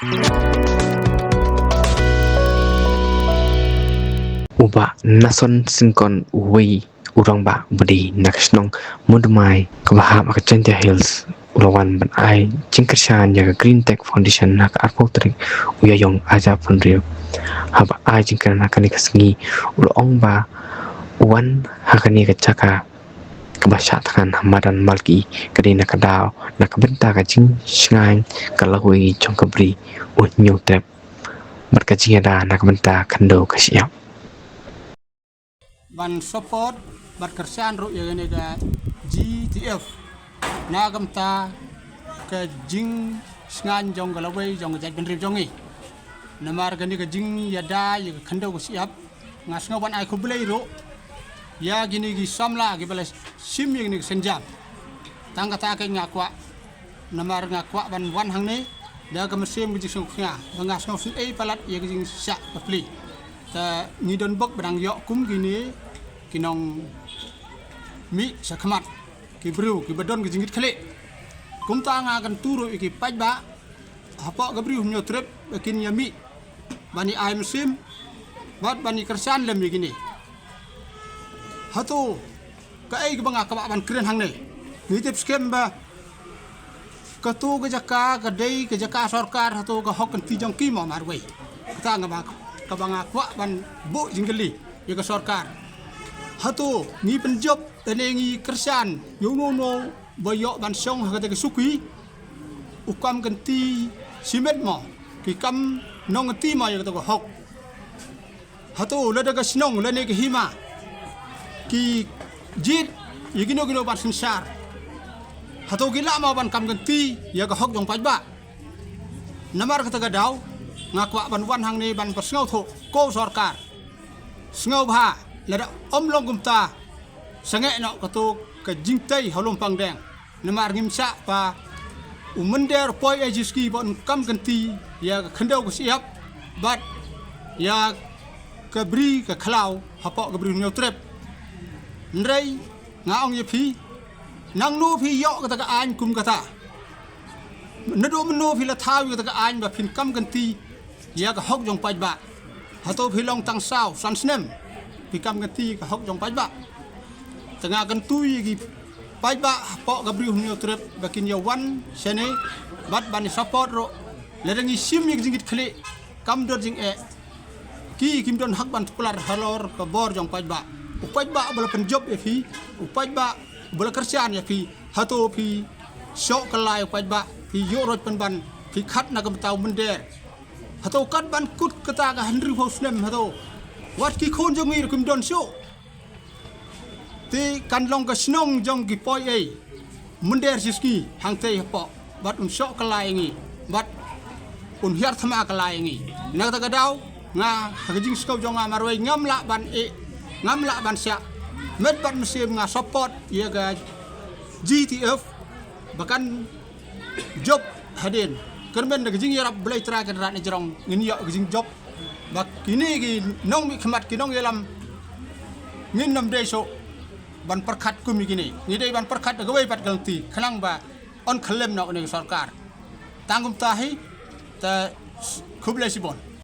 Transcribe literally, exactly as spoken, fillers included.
U Bah Nason Syngkon, uwei u rangbah ba dei na ka shnong Mundumai kaba hap ha ka Jaintia Hills, u la wan ban ai jingkyrshan ïa ka Green Tech Foundation ha ka arphew tarik u Ïaïong arhajar arphew hynriew. Haba ai jingkren ha kane ka sngi, u la ong ba u wan ha kane ka jaka kaba shah thngan ha madan Malki, ka dei na ka daw na ka bynta ka jingshngaiñ ka lawei jong ka Bri U Hynñiewtrep bad ka jingïada na ka bynta khyndew ka shyiap. Ban support bad kyrshan ruh ïa kane ka G T F na ka bynta ka jingshngaiñ jong ka lawei jong ka jaitbynriew jong ngi. Namar kane ka jingïada ïa ka khyndew ka shyiap, nga sngew ban ai khublei ruh ïa kine ki samla kiba la shim ïa kine ki sienjam. Tang kata ka nga kwah, namar nga kwah ban wan hangne da ka mynsiem ka jingsngewkhia, ba nga sngew sngewsih palat ïa ka jingshah bapli. Te ngi don bok ba dang ïoh kum kine ki nongmih shakhmat, ki briew kiba don ka jingkitkhlieh. Kumta nga kyntu ruh ïa ki paidbah hapoh ka Bri U Hynñiewtrep ba kin ïa mih ban ïa ai mynsiem bad ban ïa kyrshan lem ïa kine. Hato kaei kaba nga kwah ban kren hangne? Ngi tip skhem ba kato ka jaka ka dei ka jaka sorkar, hato ka hok kynti jong ki mo marwei? Kata nga ba, kaba nga kwah ban buh jingkylli ïa ka sorkar. Hato ngi pynjop lane ngi kyrshan ïa uno uno ba ïoh ban shong ha kata ka suki, u kam kynti shimet mo, ki kam nongkynti mo ïa kata ka hok? Hato lada ka shnong lane ka hima ki jied ïa kino kino ban synshar, hato ki lah mo ban kam kynti ïa ka hok jong paidbah? Namar kata ka daw nga kwah ban wan hangne ban pynsngewthuh, ko sorkar, sngewbha lada ym long kumta, sangeh noh kato ka jingtei ha Lumpang Deng. Namar ngim shah ba u mynder u poi ei jiski ba un kam kynti ïa ka khyndew ka shyiap bad ïa ka bri ka khlaw hapoh ka Bri U Hynñiewtrep. Hynrei nga ong ïa phi, nangno phi ïoh kata ka aiñ kum kata? Naduh mynno phi la thaw ïa kata ka aiñ ba phin kam kynti ïa ka hok jong paidbah? Hato phi long tang saw san snem phi kam kynti ïa ka hok jong paidbah? Te nga kyntu ïa ki paidbah hapoh ka Bri U Hynñiewtrep ba kin ïa wan shane bad ban ïa support ruh. Lada ngi shim ïa ka jingkitkhlieh, kam don jingeh, ki kim don hok ban tuklar halor ka bor jong paidbah. U paidbah uba la pynjop ïa phi, u paidbah uba la kyrshan ïa phi, hato phi shoh kylla ïa u paidbah, phi ïuh roit pynban, phi khat na ka bynta u mynder? Hato kat ban kut kata ka hynriewphew snem, hato wat ki khun jong ngi ruh kim don shuh? Te kan long ka shnong jong ki poi ei, mynder jiski hangtei hapoh, bad un shoh kylla ïa ngi, bad un hiar thma kylla ïa ngi. Na kata ka daw nga, ha ka jingsngew jong nga marwei, ngam lah ban ïeh, ngam lah ban shah. Met bad mynsiem nga support ïa ka G T F ba kan jop hadien. Kyrmen da ka jingïarap Blei Trai Kynrad na jrong, ngin ïoh ka jingjop. Ba kine ki nongmihkhmat, ki nongïalam, ngin ym dei shuh ban pyrkhat kum ïa kine. Ngi dei ban pyrkhat da kawei pat ka lynti, khnang ba yn khyllem noh une u sorkar. Tang kumta hi, te khublei shibun.